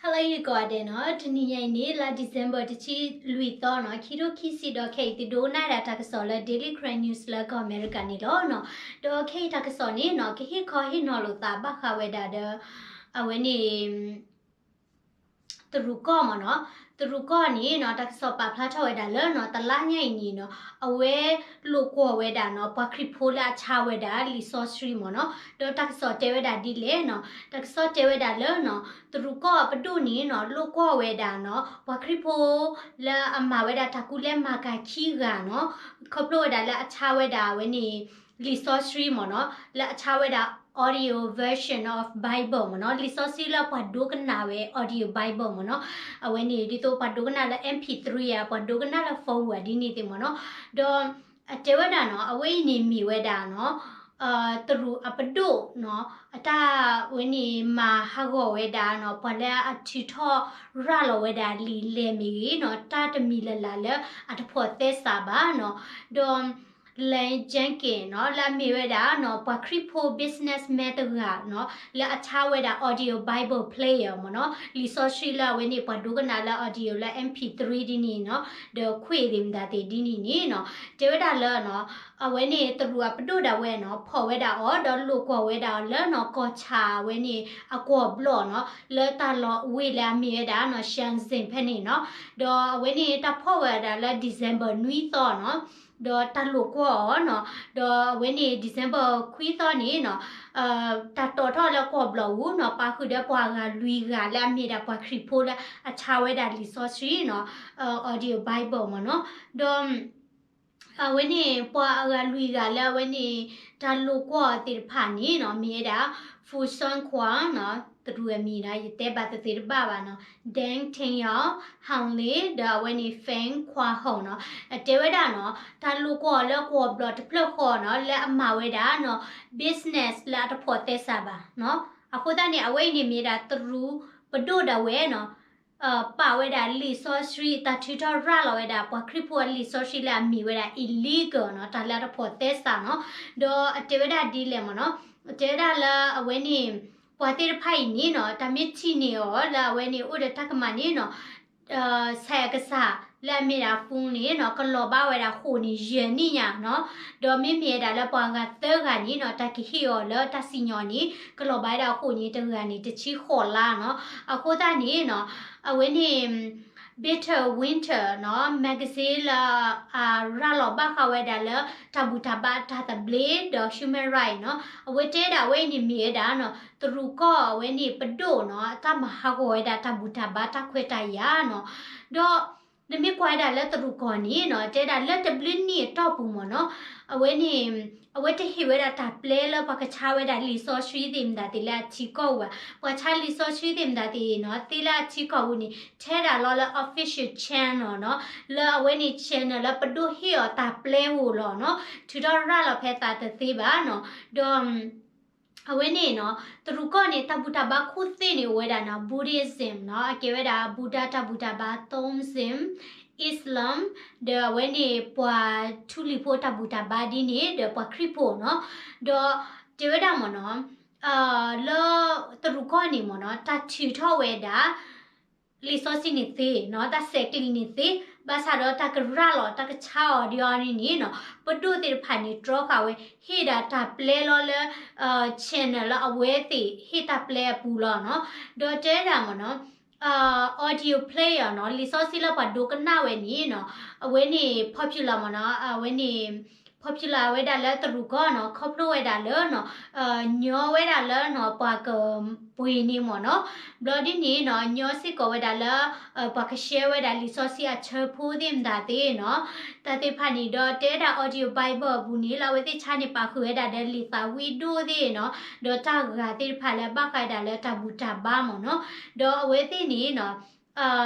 ဟါလၢအဂ့ၤကိးဂၤဒဲးနီၤ, တနံၤညါအံၤန့ၣ် လါ December တဆံလွံၢ်သီနီၤ, ခံထိခံဆံဒီး ခဲအံၤသုဒိကနၣ်ဒၣ်တၢ်ကစီၣ်လၢ Daily Karen News လၢကီၢ်အမဲရကၤန့ၣ်လီၤနီၤ. ဒီးခဲအံၤတၢ်ကစီၣ်န့ၣ်နီၤ ကဟ့ၣ်ခီဟ့ၣ်နီၤလိာ်သးဘၣ်ဃးဝဲဒၣ်ဒီး အဝဲန့ၣ် တရူးကီၢ်မ့ၢ်နီၤ, တရူးကီၢ်န့ၣ်နီၤ တၢ်ကစီၣ်ပာ်ဖျါထီၣ်ဝဲဒၣ်လၢနီၤ တလါညါအံၤန့ၣ်နီၤ အဝဲလိာ်ကွီၢ်ဝဲဒၣ်နီၤ ပှၤခရံာ်ဖိလၢအဆါဝဲဒၣ်လံာ်စီဆှံမ့ၢ်နီၤ. ဒီးတၢ်ကစီၣ်တဲဝဲဒၣ်ဒ်လဲၣ်နီၤ, တၢ်ကစီၣ်တဲဝဲဒၣ်လၢနီၤ တရူးကီၢ်အပဒိၣ်န့ၣ်နီၤ လိာ်ကွီၢ်ဝဲဒၣ်နီၤ ပှၤခရံာ်ဖိလၢအမၤဝဲဒၣ်တၢ်ကူၣ်လဲမၤကၤခံဂၤနီၤ, ခီဖျိဝဲဒၣ်လၢအဆါဝဲဒၣ်အဝဲန့ၣ် လံာ်စီဆှံမ့ၢ်နီၤ, လၢအဆါဝဲဒၣ် audio version of Bible မ့ၢ်နီၤ, လံာ်စီဆှံလၢပှၤဒိကနၣ်ဝဲ audio Bible မ့ၢ်နီၤ. အဝဲန့ၣ် ဒ်သိးပှၤဒိကနၣ်လၢ MP three ဧါ, ပှၤဒိကနၣ်လၢ phone ဧါ ဒ်န့ၣ်သ့ၣ်မ့ၢ်နီၤ. ဒီးအတဲဝဲဒၣ်နီၤ အဝဲအံၤန့ၣ်မ့ၢ်ဝဲဒၣ်နီၤ တရူးအပဒိၣ်နီၤ အတၢ်ဝဲန့ၣ်မၤဟးဂီၤဝဲဒၣ်နီၤ ပှၤလၢအထုးထီၣ်ရၤလီၤဝဲဒၣ်လံာ်လဲၢ်မ့ၢ်ဂ့ၤနီၤ တၢ်တမံၤလၢ်လၢ်လၢအတဖိးသဲစးဘၣ်နီၤ. ဒီး Glenn Jenkins နီၤ လၢအမ့ၢ်ဝဲဒၣ်နီၤ ပှၤခရံာ်ဖိ businessman တဂၤနီၤ လၢအဆါဝဲဒၣ် audio Bible player မ့ၢ်နီၤ, လံာ်စီဆှံလၢအဝဲန့ၣ် ပှၤဒိကနၣ်လၢ audio လၢ MP three ဒ်န့ၣ်နီၤ, ဒီးခွံၣ်သ့ၣ်မတၤသ့ၣ်ဒ်န့ၣ်န့ၣ်နီၤ, တဲဝဲဒၣ်လၢနီၤ အဝဲန့ၣ်တရူးအပဒိၣ်ဒၣ်ဝဲနီၤ ဖီၣ်ဝဲဒၣ်အီၤ ဒီးလိာ်ကွီၢ်ဝဲဒၣ်အီၤလၢနီၤ ကီၢ်ဆၣ်အဝဲန့ၣ် အကွီၢ်ဘျီၣ်နီၤ လၢတၢ်လီၢ်ဝ့ၢ်လၢအမ့ၢ်ဝဲဒၣ်နီၤ Shenzhen ဖဲန့ၣ်နီၤ, ဒီးအဝဲန့ၣ်တၢ်ဖီၣ်ဝဲဒၣ်လၢ December နွံသီနီၤ, ဒီးတၢ်လိာ်ကွီၢ်အီၤနီၤ, ဒီးအဝဲန့ၣ် December ခွံသီန့ၣ်နီၤ တၢ်တီၣ်ထီၣ်လၢကွီၢ်ဘျီၣ်ပူၤနီၤ ပာ်ဃုာ်ဒီးပှၤအဂၤလွံၢ်ဂၤလၢအမ့ၢ်ဒၣ်ပှၤခရံာ်ဖိလၢအဆါဝဲဒၣ်လံာ်စီဆှံနီၤ audio Bible မ့ၢ်နီၤ, ဒီး အဝဲန့ၣ် ပှၤအဂၤလွံၢ်ဂၤလၢအဝဲန့ၣ် တၢ်လိာ်ကွီၢ်သ့ၣ်တဖၣ်န့ၣ်နီၤ မ့ၢ်ဝဲဒၣ် Fu Shan Kuan နီၤ တရူးအမံၤနီၤ ယတဲဘၣ်သ့ၣ်တဘၣ်ဘၣ်နီၤ Deng Tianyao, Hang Li ဒီးအဝဲန့ၣ် Feng Kuan Hong နီၤ, အတဲဝဲဒၣ်နီၤ တၢ်လိာ်ကွီၢ်လၢကွီၢ်ဘျီၣ်တဖျၢၣ်ဃီနီၤ လၢအမၤဝဲဒၣ်နီၤ business လၢအတဖိးသဲစးဘၣ်နီၤ, အဃိသတးန့ၣ် အဝဲအံၤန့ၣ်မ့ၢ်ဒၣ်တရူးပဒိၣ်ဒၣ်ဝဲနီၤ ပာ်ဝဲဒၣ်လံာ်စီဆှံ တၢ်ထုးထီၣ်ရၤလီၤဝဲဒၣ် ပှၤခရံာ်ဖိအလံာ်စီဆှံလၢအမ့ၢ်ဝဲဒၣ် illegal နီၤ တၢ်လၢအတဖိးသဲစးနီၤ, ဒီးအတဲဝဲဒၣ်ဒ်လဲၣ်မ့ၢ်နီၤ, အတဲဝဲဒၣ်လၢအဝဲန့ၣ် ပှၤသ့ၣ်တဖၣ်အံၤန့ၣ်နီၤ တၢ်မ့ၢ်ထံၣ်န့ၢ်အီၤလၢအဝဲန့ၣ်အိၣ်ဒီးတၢ်ကမၣ်န့ၣ်နီၤ ဆဲးအကစၢ်လၢအမ့ၢ်ဒၣ် Fu န့ၣ်နီၤ ကလီၤဘၣ်ဝဲဒၣ်ဃိာ်န့ၣ် ယဲၢ်နံၣ်ညါနီၤ, ဒီးမ့မ့ၢ်ဝဲဒၣ်လၢပှၤဂၤသၢဂၤန့ၣ်နီၤ တၢ်ကဟ့ၣ်အီၤလၢတၢ်စံၣ်ညီၣ်န့ၣ် ကလီၤဘၣ်ဝဲဒၣ်ဃိာ်န့ၣ် တဂၤန့ၣ် တဆံဃိးလါနီၤ, အဃိသတးန့ၣ်နီၤ အဝဲန့ၣ် Bitter Winter နီၤ magazine လၢအရၤလီၤဘၣ်ဃးဝဲဒၣ်လၢ တၢ်ဘူၣ်တၢ်ဘါတၢ်သဘျ့ဒီး human right နီၤ, အဝဲတဲဒၣ်ဝဲအံၤန့ၣ်မ့ၢ်ဝဲဒၣ်နီၤ တရူးကီၢ်အဝဲန့ၣ်ပဒိၣ်နီၤ အတၢ်မၤဟးဂီၤဝဲဒၣ်တၢ်ဘူၣ်တၢ်ဘါတၢ်ခွဲးတၢ်ယာ်နီၤ, ဒီး နမ့ၢ်ကွၢ်ဝဲဒၣ်လၢတရူးကီၢ်န့ၣ်နီၤ တဲဒၣ်လၢတဘျုးနံၣ်အတီၢ်ပူၤမ့ၢ်နီၤ, အဝဲန့ၣ် အဝဲတဟ့ၣ်ဝဲဒၣ်တၢ်ပျဲလၢပှၤကဆါဝဲဒၣ်လံာ်စီဆှံသ့ၣ်မတၤသ့ၣ်လၢအထံကီၢ်ပူၤဘၣ်, ပှၤဆါလံာ်စီဆှံသ့ၣ်မတၤသ့ၣ်နီၤ သ့လၢအထံကီၢ်ပူၤန့ၣ် ထဲဒၣ်လီၤလၢ official channel နီၤ, လၢအဝဲန့ၣ် channel လၢပဒိၣ်ဟ့ၣ်အီၤတၢ်ပျဲဧိၤလီၤနီၤ, ထုးထီၣ်ရၤလီၤဖဲသးတသ့ဘၣ်နီၤ, ဒီး အဝဲန့ၣ်နီၤ တရူးကီၢ်န့ၣ် တၢ်ဘူၣ်တၢ်ဘါခိၣ်သ့ၣ်န့ၣ်အိၣ်ဝဲဒၣ်နီၤ Buddhism နီၤ အကဲဝဲဒၣ် Buddha တၢ်ဘူၣ်တၢ်ဘါ Taoism, Islam ဒီးအဝဲန့ၣ်ပှၤထူလံၤဖိတၢ်ဘူၣ်တၢ်ဘါဒ်န့ၣ် ဒီးပှၤခရံာ်ဖိနီၤ, ဒီးတဲဝဲဒၣ်မ့ၢ်နီၤ လၢတရူးကီၢ်န့ၣ်မ့ၢ်နီၤ တၢ်ထုးထီၣ်ဝဲဒၣ် လံာ်စီဆှံန့ၣ်သ့နီၤ, တၢ်ဆဲးကျိးန့ၣ်သ့, ဘၣ်ဆၣ်ဒီးတၢ်ကရၤလီၤ တၢ်ကဆါအီၤဒ်အံၤန့ၣ်နီၤ, ပဒိၣ်သ့ၣ်တဖၣ်န့ၣ် တြီဃာ်ဝဲ ဟ့ၣ်ဒၣ်တၢ်ပျဲလီၤလၢ channel လၢအဝဲသ့ၣ်ဟ့ၣ်တၢ်ပျဲအပူၤလီၤနီၤ, ဒီးတဲဒၣ်မ့ၢ်နီၤ audio player နီၤ, လံာ်စီဆှံလၢပှၤဒိကနၣ်ဝဲန့ၣ်နီၤ, အဝဲန့ၣ် popular မ့ၢ်နီၤ, အဝဲန့ၣ် popular ဝဲဒၣ်လၢတရူးကီၢ်နီၤ, ခီဖျိဝဲဒၣ်လၢနီၤ ညီဝဲဒၣ်လၢနီၤ ပှၤကပှ့ၤန့ၣ်မ့ၢ်နီၤ, ဘျီဒ်န့ၣ်နီၤ ညီစ့ၢ်ကီးဝဲဒၣ်လၢ ပှၤကshareဝဲဒၣ်လံာ်စီဆှံအဆၢဖိသ့ၣ်မတၤသ့ၣ်နီၤ, တၢ်သ့ၣ်တဖၣ်န့ၣ် ဒီးတဲဝဲဒၣ် audio Bible အပူၤန့ၣ် လၢအဝဲသ့ၣ်ဆါန့ၣ် ပာ်ဃုာ်ဝဲဒၣ်ဒီးလံာ်သးဝံၣ်ဒိၣ်သ့ၣ်နီၤ, ဒီးတၢ်ဂၤသ့ၣ်တဖၣ်လၢဘၣ်ဃးဝဲဒၣ်လၢတၢ်ဘူၣ်တၢ်ဘါမ့ၢ်နီၤ, ဒီးအဝဲသ့ၣ်န့ၣ်နီၤ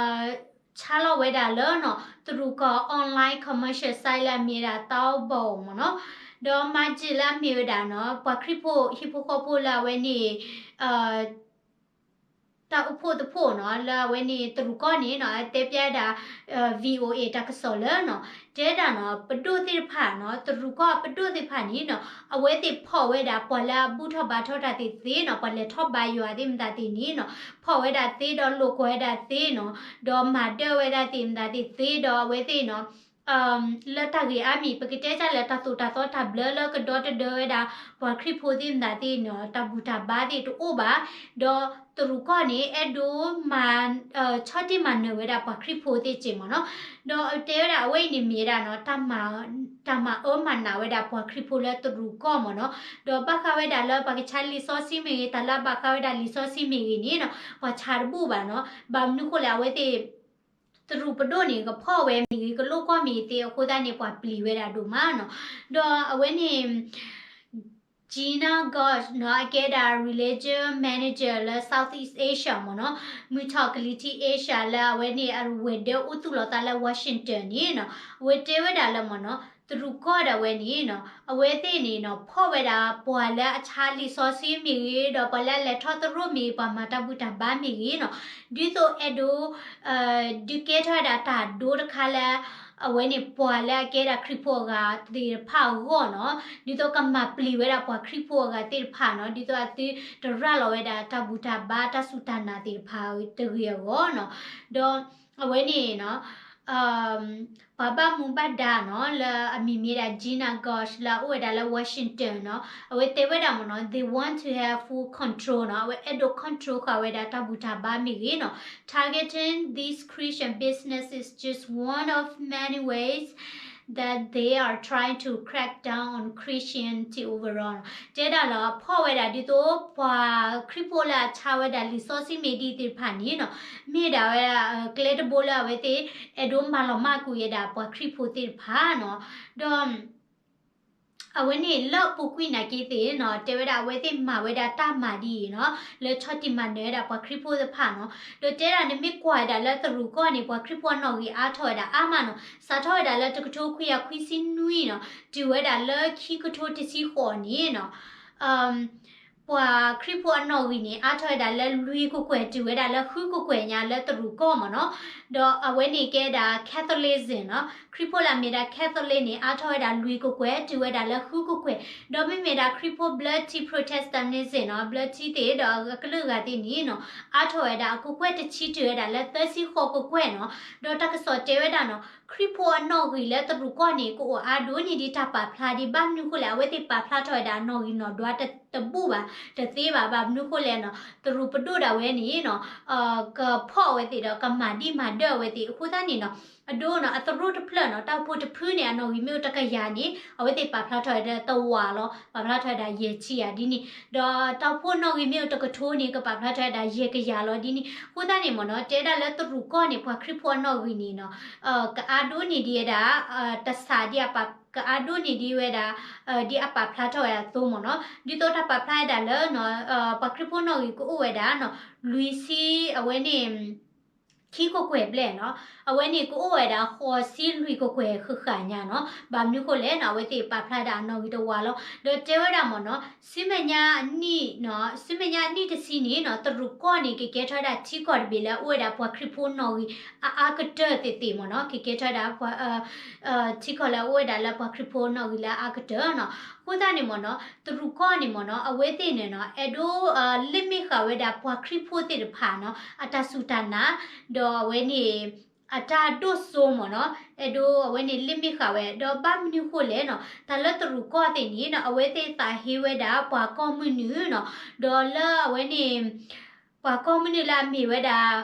ဆါလီၤဝဲဒၣ်လၢနီၤ တရူးကီၢ် online commercial site လၢအမ့ၢ်ဝဲဒၣ် Taobao မ့ၢ်နီၤ, ဒီးမၤစၢၤလၢအမ့ၢ်ဝဲဒၣ်နီၤ ပှၤခရံာ်ဖိဟံၣ်ဖိဃီဖိလၢအဝဲန့ၣ် အ တၢ်အိၣ်ဖှိၣ်တဖှိၣ်နီၤ လၢအဝဲန့ၣ်တရူးကီၢ်န့ၣ်နီၤ အတဲပျဲဒၣ် VOA တၢ်ကစီၣ်လၢနီၤ တဲဒၣ်နီၤ ပဒိၣ်သ့ၣ်တဖၣ်နီၤ တရူးကီၢ်ပဒိၣ်သ့ၣ်တဖၣ်န့ၣ်နီၤ အဝဲသ့ၣ်ဖီၣ်ဝဲဒၣ်ပှၤလၢအဘူၣ်ထီၣ်ဘါထီၣ်တၢ်သ့ၣ်သ့နီၤ ပှၤလဲၤထီၣ်ဘါယွၤသ့ၣ်မတၤသ့ၣ်န့ၣ်နီၤ ဖီၣ်ဝဲဒၣ်သ့ဒီးလိာ်ကွီၢ်ဝဲဒၣ်သ့နီၤ ဒီးမၤဒၢၣ်ဝဲဒၣ်သ့ၣ်မတၤသ့ၣ်သ့ ဒီးအဝဲသ့ၣ်နီၤ လၢတၢ်ဂ့ၢ်အါမံၤ ပကတဲတၢ်လၢတၢ်သိၣ်တၢ်သီတၢ်ဘျၢလၢကဒီတဒၢဝဲဒၣ် ပှၤခရံာ်ဖိသ့ၣ်မတၤသ့ၣ်နီၤ တၢ်ဘူၣ်တၢ်ဘါသ့ၣ်တအိၣ်ဘၣ်, ဒီးတရူးကီၢ်န့ၣ် အဲၣ်ဒိးမၤ ဆီၣ်တံၢ်မၤနၢၤဝဲဒၣ်ပှၤခရံာ်ဖိသ့ၣ်စ့ၢ်မ့ၢ်နီၤ, ဒီးတဲဝဲဒၣ်အဝဲအံၤန့ၣ်မ့ၢ်ဝဲဒၣ်နီၤ တၢ်မၤအၢမၤနးဝဲဒၣ်ပှၤခရံာ်ဖိလၢတရူးကီၢ်မ့ၢ်နီၤ, ဒီးဘၣ်ဃးဝဲဒၣ်လၢပှၤကဆါလံာ်စီဆှံမ့ၢ်ဂ့ၤ တၢ်လၢအဘၣ်ဃးဝဲဒၣ်လံာ်စီဆှံမ့ၢ်ဂ့ၤန့ၣ်နီၤ ပှၤဆါတဘူၣ်ဘၣ်နီၤ, ဘၣ်မနုၤဃိလဲၣ် အဝဲသ့ၣ် တရူးပဒိၣ်န့ၣ် ကဖီၣ်ဝဲမ့ၢ်ဂ့ၤ ကလိာ်ကွီၢ်မ့ၢ်ဂ့ၤသ့ၣ်အဃိသတးန့ၣ် ပှၤပျံၤဝဲဒၣ်ဒိၣ်မးနီၤ, ဒီးအဝဲန့ၣ် Gina Gosch နီၤ အကဲဒၣ် religion manager လၢ Southeast Asia မ့ၢ်နီၤ, မုၢ်ထီၣ်ကလံၤထံး Asia လၢအဝဲန့ၣ် အဝဲၤဒၢးအိၣ်သူၣ်လီၤသးလၢ Washington န့ၣ်နီၤ, အဝဲတဲဝဲဒၣ်လၢမ့ၢ်နီၤ တရူးကီၢ်ဒၣ်ဝဲန့ၣ်နီၤ အဝဲသ့ၣ်န့ၣ်နီၤ ဖီၣ်ဝဲဒၣ်ပှၤလၢအဆါလံာ်စီဆှံမ့ၢ်ဂ့ၤ ဒီးပှၤလၢအလဲၤထီၣ်သရိာ်မ့ၢ်ဂ့ၤ ပှၤမၤတၢ်ဘူၣ်တၢ်ဘါမ့ၢ်ဂ့ၤနီၤ, ဒ်သိးအဲၣ်ဒိး ဒုးကဲထီၣ်ဝဲဒၣ်တၢ်ဒိတခါလၢ အဝဲန့ၣ်ပှၤလၢအကဲဒၣ်ခရံာ်ဖိအဂၤသ့ၣ်တဖၣ်အဂီၢ်နီၤ, ဒ်သိးကမၤပျံၤဝဲဒၣ်ပှၤခရံာ်ဖိအဂၤသ့ၣ်တဖၣ်နီၤ, ဒ်သိးအသုတရၤလီၤဝဲဒၣ်တၢ်ဘူၣ်တၢ်ဘါတၢ်စူၢ်တၢ်နာ်သ့ၣ်တဖၣ်တဂ့ၤအဂီၢ်နီၤ, ဒီးအဝဲန့ၣ်နီၤ ပှၤဘၣ်မူဘၣ်ဒါနီၤ လၢအမံၤမ့ၢ်ဒၣ် Gina Gosch လၢအအိၣ်ဝဲဒၣ်လၢ Washington နီၤ, အဝဲတဲဝဲဒၣ်မ့ၢ်နီၤ they want to have full control နီၤ, အဝဲအဲၣ်ဒိး control ဃာ်ဝဲဒၣ်တၢ်ဘူၣ်တၢ်ဘါမ့ၢ်ဂ့ၤနီၤ, targeting these Christian business is just one of many ways that they are trying to crack down on Christianity overall နီၤ, တဲဒၣ်လၢဖီၣ်ဝဲဒၣ်ဒ်သိး ပှၤခရံာ်ဖိလၢအဆါဝဲဒၣ်လံာ်စီဆှံမ့ၢ်ဒ်သ့ၣ်တဖၣ်န့ၣ်နီၤ, မ့ၢ်ဒၣ်ဝဲဒၣ် ကျဲတဘိလၢအဝဲသ့ၣ် အဲၣ်ဒိးမၤလီၤမၢ်ကွံာ်ဝဲဒၣ်ပှၤခရံာ်ဖိသ့ၣ်တဖၣ်နီၤ, ဒီး အဝဲန့ၣ်လၢအပူၤကွံာ်နာ်က့သ့ၣ်နီၤ တဲဝဲဒၣ်အဝဲသ့ၣ်မၤဝဲဒၣ်တၢ်မၤဒ်အံၤနီၤ လၢဆီၣ်တံၢ်မၤနၢၤဝဲဒၣ်ပှၤခရံာ်ဖိသ့ၣ်တဖၣ်နီၤ, ဒီးတဲဒၣ်နမ့ၢ်ကွၢ်ဝဲဒၣ်လၢတရူးကီၢ်န့ၣ် ပှၤခရံာ်ဖိအနီၣ်ဂံၢ်အါထီၣ်ဝဲဒၣ်အါမးနီၤ, စးထီၣ်ဝဲဒၣ်လၢတကထိခွံကယၤခွံဆံနွံနီၤ တုၤဝဲဒၣ်လၢခံကထိတဆံဃိးန့ၣ်နီၤ ပှၤခရံာ်ဖိအနီၣ်ဂံၢ်န့ၣ် အါထီၣ်ဝဲဒၣ်လၢလွံၢ်ကကွဲၢ် တုၤဝဲဒၣ်လၢဃုကကွဲၢ်ညါလၢတရူးကီၢ်မ့ၢ်နီၤ, ဒီးအဝဲန့ၣ်ကဲဒၣ် Catholicism နီၤ, ခရံာ်ဖိလၢအမ့ၢ်ဒၣ် Catholic န့ၣ် အါထီၣ်ဝဲဒၣ်လွံၢ်ကကွဲၢ် တုၤဝဲဒၣ်လၢဃုကကွဲၢ်, ဒီးမ့မ့ၢ်ဒၣ်ခရံာ်ဖိဘျၢထံ Protestantism နီၤ, ဘျၢထံသ့ၣ်ဒီးအကလုာ်ဂၤသ့ၣ်န့ၣ်နီၤ, အါထီၣ်ဝဲဒၣ်အကကွဲၢ်တဆံ တုၤဝဲဒၣ်လၢသၢဆံဃိးကကွဲၢ်နီၤ, ဒီးတၢ်ကစီၣ်တဲဝဲဒၣ်နီၤ ခရံာ်ဖိအနီၣ်ဂံၢ်လၢတရူးကီၢ်န့ၣ် ကအိၣ်အါဒိၣ်န့ၢ်ဒံးတၢ်ပာ်ဖျါဒံး ဘၣ်မနုၤဃိလဲၣ် အဝဲသ့ၣ်ပာ်ဖျါထီၣ်ဝဲဒၣ်အနီၣ်ဂံၢ်နီၣ်ဒွးတဘူၣ်ဘၣ် တသ့ဘၣ် ဘၣ်မနုၤဃိလဲၣ်နီၤ တရူးပဒိၣ်ဒၣ်ဝဲန့ၣ်နီၤ ကဖီၣ်အဝဲသ့ၣ်ဒီးကမၤဒံးမၤဒၢၣ်အဝဲသ့ၣ် အဃိသတးန့ၣ်နီၤ အဒိနီၤ အသရိာ်တဖျၢၣ်နီၤ တၢ်အိၣ်ဖှိၣ်တဖုန့ၣ် အနီၣ်ဂံၢ်မ့ၢ်အိၣ်တကယၤန့ၣ် အဝဲသ့ၣ်ပာ်ဖျါထီၣ်ဝဲဒၣ်တဝာ်လီၤ ပာ်ဖျါထီၣ်ဝဲဒၣ်ယဲၢ်ဆံယၤဒ်န့ၣ် ဒီးတၢ်အိၣ်ဖှိၣ်နီၣ်ဂံၢ်မ့ၢ်အိၣ်တကထိန့ၣ် ကပာ်ဖျါထီၣ်ဝဲဒၣ်ယဲၢ်ကယၤလီၤဒ်န့ၣ် အဃိသတးန့ၣ်မ့ၢ်နီၤ တဲဒၣ်လၢတရူးကီၢ်န့ၣ် ပှၤခရံာ်ဖိအနီၣ်ဂံၢ်န့ၣ်နီၤ ကအါဒိၣ်န့ၢ်ဒံးဝဲဒၣ် တစးဒ်အပာ် ကအါဒိၣ်န့ၢ်ဒံးဝဲဒၣ် ဒ်အပာ်ဖျါထီၣ်ဝဲဒၣ်အသိးမ့ၢ်နီၤ ဒ်သိးတၢ်ပာ်ဖျါဝဲဒၣ်လၢ ပှၤခရံာ်ဖိနီၣ်ဂံၢ်ကအိၣ်ဝဲဒၣ်နီၤ လွံၢ်ဆံ အဝဲန့ၣ် ခံကကွဲၢ်ဘျဲၣ်နီၤ အဝဲန့ၣ်ကအိၣ်ဝဲဒၣ်ဃိးဆံလွံၢ်ကကွဲၢ်ဃၣ်ဃၣ်ညါနီၤ ဘၣ်မနုၤဃိလဲၣ်နီၤ အဝဲသ့ၣ်ပာ်ဖျါဒၣ်အနီၣ်ဂံၢ်တဝာ်လီၤ ဒီးတဲဝဲဒၣ်မ့ၢ်နီၤ ဆူမဲာ်ညါအနံၣ်နီၤ ဆူမဲာ်ညါအနံၣ်တဆံန့ၣ်နီၤ တရူးကီၢ်န့ၣ် ကကဲထီၣ်ဝဲဒၣ်ထံကီၢ်တဘ့ၣ်လၢအအိၣ်ဝဲဒၣ်ပှၤခရံာ်ဖိနီၣ်ဂံၢ် အအါကတၢၢ်သ့ၣ်သ့ၣ်မ့ၢ်နီၤ ကကဲထီၣ်ဝဲဒၣ် ထံကီၢ်လၢအအိၣ်ဝဲဒၣ်လၢပှၤခရံာ်ဖိနီၣ်ဂံၢ်လၢအအါကတၢၢ်နီၤ အဃိသတးန့ၣ်မ့ၢ်နီၤ တရူးကီၢ်န့ၣ်မ့ၢ်နီၤ အဝဲသ့ၣ်န့ၣ်နီၤ အဲၣ်ဒိး လ့ၣ်မ့ၢ်ဃာ်ဝဲဒၣ်ပှၤခရံာ်ဖိသ့ၣ်တဖၣ်နီၤ အတၢ်စူၢ်တၢ်နာ် ဒီးအဝဲန့ၣ် အတၢ်ဒိၣ်စိမ့ၢ်နီၤ အဲၣ်ဒိးအဝဲန့ၣ်လ့ၣ်မ့ၢ်ဃာ်ဝဲ ဒီးဘၣ်မနုၤဃိလဲၣ်နီၤ တၢ်လၢတရူးကီၢ်သ့ၣ်န့ၣ်နီၤ အဝဲသ့ၣ်သးဟ့ဝဲဒၣ်ပှၤကီၢ်မုၢ်နုာ်နီၤ ဒီးလၢအဝဲန့ၣ် ပှၤကီၢ်မုၢ်နုာ်လၢအမ့ၢ်ဝဲဒၣ်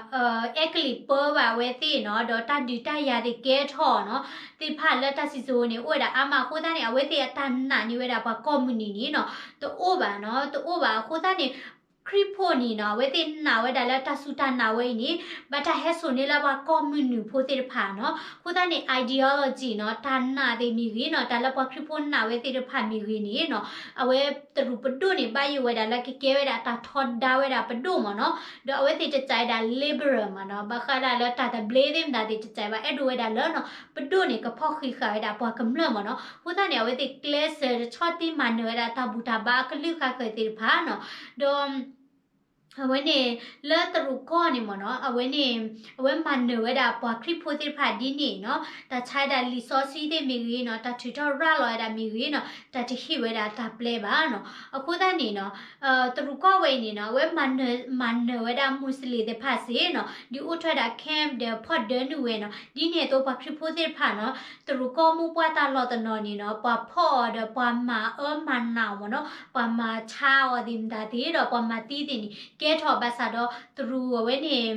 အဲကလံးပၢဘၣ်ဝဲသ့ၣ်နီၤ ဒီးတၢ်ဒုးတၢ်ယၤသ့ၣ်ကဲထီၣ်နီၤ သ့ၣ်တဖၣ်လၢတၢ်စံၣ်စိၤန့ၣ် အိၣ်ဝဲဒၣ်အါမးအဃိသတးန့ၣ် အဝဲသ့ၣ်အတၢ်နာ်န့ၢ်ဝဲဒၣ်ပှၤကီၢ်မုၢ်နုာ်န့ၣ်နီၤ တအိၣ်ဘၣ်နီၤ တအိၣ်ဘၣ်အဃိသတးန့ၣ် ခရံာ်ဖိန့ၣ်နီၤ အဝဲသ့ၣ်နာ်ဝဲဒၣ်လၢတၢ်စူၢ်တၢ်နာ်ဝဲအံၤန့ၣ် ဘၣ်တၢ်ဟဲစိာ်န့ၢ်လၢပှၤကီၢ်မုၢ်နုာ်ဖိသ့ၣ်တဖၣ်နီၤ အဃိသတးန့ၣ် ideology နီၤ တၢ်နာ်သ့ၣ်မ့ၢ်ဂ့ၤနီၤ တၢ်လၢပှၤခရံာ်ဖိနာ်ဝဲသ့ၣ်တဖၣ်မ့ၢ်ဂ့ၤန့ၣ်နီၤ အဝဲတရူးပဒိၣ်န့ၣ် ဘၣ်ယိၣ်ဝဲဒၣ်လၢကကဲဝဲဒၣ်တၢ်ထီဒါဝဲဒၣ်ပဒိၣ်မ့ၢ်နီၤ ဒီးအဝဲသ့ၣ်တစဲးဝဲဒၣ် liberal မ့ၢ်နီၤ ဘၣ်ဃးဒၣ်လၢတၢ်သဘျ့သ့ၣ်မတၤသ့ၣ်တစဲးဘၣ် အဲၣ်ဒိးဝဲဒၣ်လၢနီၤ ပဒိၣ်န့ၣ် ကဖီၣ်ဃံးဃာ်ဝဲဒၣ်ပှၤကမျၢၢ်မ့ၢ်နီၤ အဃိသတးန့ၣ် အဝဲသ့ၣ်ကျဲးစၢးတဆီၣ်တံၢ်မၤနၢၤဝဲဒၣ်တၢ်ဘူၣ်တၢ်ဘါအကလုၢ်ဃာ်ဃၢၤသ့ၣ်တဖၣ်နီၤ ဒီး အဝဲန့ၣ် လၢတရူးကီၢ်န့ၣ်မ့ၢ်နီၤ အဝဲန့ၣ် အဝဲမၤနၢၤဝဲဒၣ်ပှၤခရံာ်ဖိသ့ၣ်တဖၣ်ဒ်န့ၣ်နီၤ တၢ်ဆါဝဲဒၣ်လံာ်စီဆှံသ့ၣ်မ့ၢ်ဂ့ၤနီၤ တၢ်ထုးထီၣ်ရၤလီၤဝဲဒၣ်မ့ၢ်ဂ့ၤနီၤ တၢ်တဟ့ၣ်ဝဲဒၣ်တၢ်ပျဲဘၣ်နီၤ အဃိသတးန့ၣ်နီၤ တရူးကီၢ်ဝဲအံၤန့ၣ်နီၤ အဝဲမၤနၢၤဝဲဒၣ်မူးစလ့ၣ်သ့ၣ်တဖၣ်စ့ၢ်နီၤ ဒုးအိၣ်ထီၣ်ဝဲဒၣ် camp ဒီးဖီၣ်ဒၢနုာ်ဝဲနီၤ ဒ်န့ၣ်အသိးပှၤခရံာ်ဖိသ့ၣ်တဖၣ်နီၤ တရူးကီၢ်မိၢ်ပှၢ်တၢ်လီၢ်တနီၤန့ၣ်နီၤ ပှၤဖီၣ်အီၤဒီးပှၤမၤအၢမၤနးအီၤမ့ၢ်နီၤ ပှၤမၤဆါအီၤသ့ၣ်မတၤသ့ၣ်ဒီး ပှၤမၤသံသ့ၣ်န့ၣ် ကဲထီၣ်ဘၣ်ဆၣ်ဒီးတရူးအဝဲန့ၣ်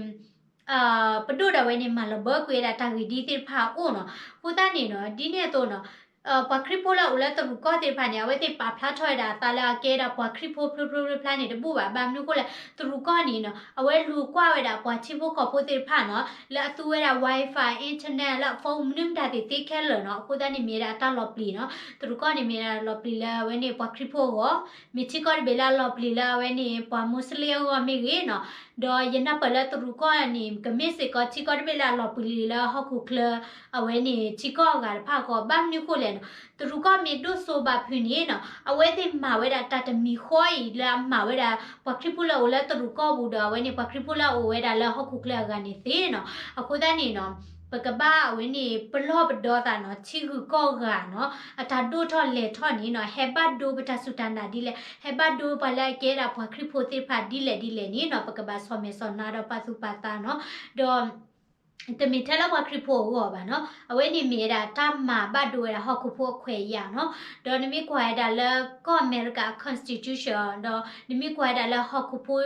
ပဒိၣ်ဒၣ်ဝဲန့ၣ် မၤလီၤဘၢကွံာ်ဝဲဒၣ်တၢ်ဂ့ၢ်ဒ်သ့ၣ်တဖၣ်အအိၣ်နီၤ အဃိသတးန့ၣ်နီၤ ဒ်န့ၣ်အသိးနီၤ ပှၤခရံာ်ဖိလၢအအိၣ်လၢတရူးကီၢ်သ့ၣ်တဖၣ်န့ၣ် အဝဲသ့ၣ်ပာ်ဖျါထီၣ်ဝဲဒၣ်အသးလၢအကဲဒၣ်ပှၤခရံာ်ဖိဖျိဖျိဖျါဖျါန့ၣ်တဘူၣ်ဘၣ် ဘၣ်မနုၤအဃိလဲၣ် တရူးကီၢ်န့ၣ်နီၤ အဝဲလူၤကွၢ်ဝဲဒၣ်ပှၤထံဖိကီၢ်ဖိသ့ၣ်တဖၣ်နီၤ လၢအသူဝဲဒၣ် Wi-Fi internet လၢအ phone မနုၤမတၤသ့ၣ်သ့ခဲလၢာ်နီၤ အဃိသတးန့ၣ်မ့ၢ်ဝဲဒၣ်အတၢ်လီၤပျံၤနီၤ တရူးကီၢ်န့ၣ်မ့ၢ်ဝဲဒၣ်လီၤပျံၤလၢအဝဲန့ၣ်ပှၤခရံာ်ဖိအဂီၢ် မ့ၢ်ထံကီၢ်တဘ့ၣ်လၢအလီၤပျံၤလၢအဝဲန့ၣ် ပှၤမူးစလ့ၣ်အဂီၢ်မ့ၢ်ဂ့ၤနီၤ ဒီးယနၢ်ပၢၢ်လၢတရူးကီၢ်န့ၣ် ကမ့ၢ်စ့ၢ်ကီးထံကီၢ်တဘ့ၣ်လၢအလီၤပျံၤလၢဟီၣ်ခိၣ်ချၢ အဝဲန့ၣ်ထံကီၢ်အဂၤတဖၣ်အဂီၢ် ဘၣ်မနုၤအဃိလဲၣ်နီၤ တရူးကီၢ်မ့ၢ်ဒိၣ်စိဘၣ်ဖုးန့ၣ်နီၤ အဝဲသ့ၣ်မၤဝဲဒၣ်တၢ်တမံၤဃီအံၤလၢအမၤဝဲဒၣ် ပှၤခရံာ်ဖိလၢအအိၣ်လၢတရူးကီၢ်ပူၤဒီးအဝဲန့ၣ် ပှၤခရံာ်ဖိလၢအအိၣ်ဝဲဒၣ်လၢဟီၣ်ခိၣ်ချၢအဂၤန့ၣ်သ့နီၤ အဃိသတးန့ၣ်နီၤ ပကဘၣ်အဝဲန့ၣ် ပလီၢ်ပဒီသးနီၤ ထံဂုၤကီၢ်ဂၤနီၤ အတၢ်ဒိၣ်ထီၣ်လဲၤထီၣ်န့ၣ်နီၤ ဟဲဘၣ်ဒိပတၢ်စူၢ်တၢ်နာ်ဒ်လဲၣ် ဟဲဘၣ်ဒိပှၤလၢအကဲဒၣ်ပှၤခရံာ်ဖိသ့ၣ်တဖၣ်ဒ်လဲၣ်ဒ်လဲၣ်န့ၣ်နီၤ ပကဘၣ်ဆီၣ်မဲာ်ဆီၣ်နါဒီးပာ်သူၣ်ပာ်သးနီၤ ဒီး တမ့ၢ်ထဲလၢပှၤခရံာ်ဖိအဂီၢ်ဘၣ်နီၤ အဝဲန့ၣ်မ့ၢ်ဝဲဒၣ်တၢ်မၤဘၣ်ဒိဝဲဒၣ်ဟီၣ်ခိၣ်ဖိအခွဲးအယာ်နီၤ ဒီးနမ့ၢ်ကွၢ်ဝဲဒၣ်လၢကီၢ်အမဲရကၤ constitution ဒီးနမ့ၢ်ကွၢ်ဝဲဒၣ်လၢဟီၣ်ခိၣ်ဖိ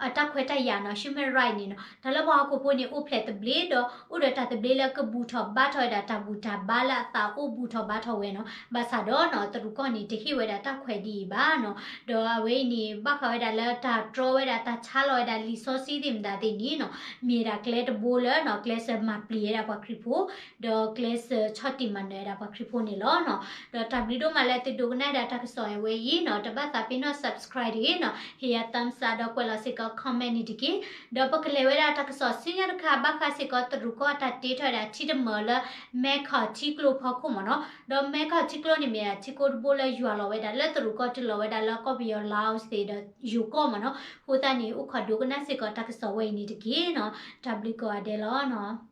အတၢ်ခွဲးတၢ်ယာ်နီၤ human right န့ၣ်နီၤ တၢ်လၢပှၤဟီၣ်ခိၣ်ဖိန့ၣ် အိၣ်ဖျဲၣ်သဘျ့ဒီး အိၣ်ဒီးတၢ်သဘျ့လၢကဘူၣ်ထီၣ်ဘါထီၣ်ဝဲဒၣ်တၢ်ဘူၣ်တၢ်ဘါလၢအသးအိၣ်ဘူၣ်ထီၣ်ဘါထီၣ်ဝဲနီၤ ဘၣ်ဆၣ်ဒီးနီၤ တရူးကီၢ်န့ၣ် တဟ့ၣ်ဝဲဒၣ်တၢ်ခွဲးဒ်အံၤဘၣ်နီၤ ဒီးအဝဲအံၤန့ၣ် ဘၣ်ဃးဝဲဒၣ်လၢတၢ်တြီဝဲဒၣ်တၢ်ဆါလီၤဝဲဒၣ်လံာ်စီဆှံသ့ၣ်မတၤသ့ၣ်န့ၣ်နီၤ မ့ၢ်ဝဲဒၣ်ကျဲတဘိလၢနီၤ ကျဲစၢးမၤပျံၤဝဲဒၣ်ပှၤခရံာ်ဖိ ဒီးကျဲစၢးဆီၣ်တံၢ်မၤနၢၤဝဲဒၣ်ပှၤခရံာ်ဖိန့ၣ်လီၤနီၤ ဒီးတၢ်ဘျုးဒိၣ်မးလၢသုဒိကနၣ်ဝဲဒၣ်တၢ်ကစီၣ်ဝဲအံၤနီၤ တဘၣ်သးပ့ၤနီၣ် subscribe တဂ့ၤနီၤ ဟ့ၣ်ယၤ thumbs up ဒီးကွဲးလီၤစ့ၢ်ကီး comment န့ၣ်တက့ၢ်. ဒီးပကလဲၤဝဲဒၣ်တၢ်ကစီၣ်ဆူညါတခါ ဘၣ်ဃးစ့ၢ်ကီးတရူးကီၢ်တၢ်တ့ထီၣ်ဝဲဒၣ်ထံတမၢၢ်လၢ မဲခီၣ်ထံကျိဖီခိၣ်မ့ၢ်နီၤ ဒီးမဲခီၣ်ထံကျိန့ၣ်မ့ၢ်ဒၣ်ထံကျိတဘိလၢယွၤလီၤဝဲဒၣ်လၢတရူးကီၢ်တုၤလီၤဝဲဒၣ်လၢကီၢ်ပယီၤ Laos သ့ၣ်ဒီးယိၤကီၢ်မ့ၢ်နီၤ အဃိသတးန့ၣ် အိၣ်ခိးဒိကနၣ်စ့ၢ်ကီးတၢ်ကစီၣ်ဝဲအံၤန့ၣ်တက့ၢ်နီၤ တၢ်ဘျုးကိးဂၤဒဲးလီၤနီၤ.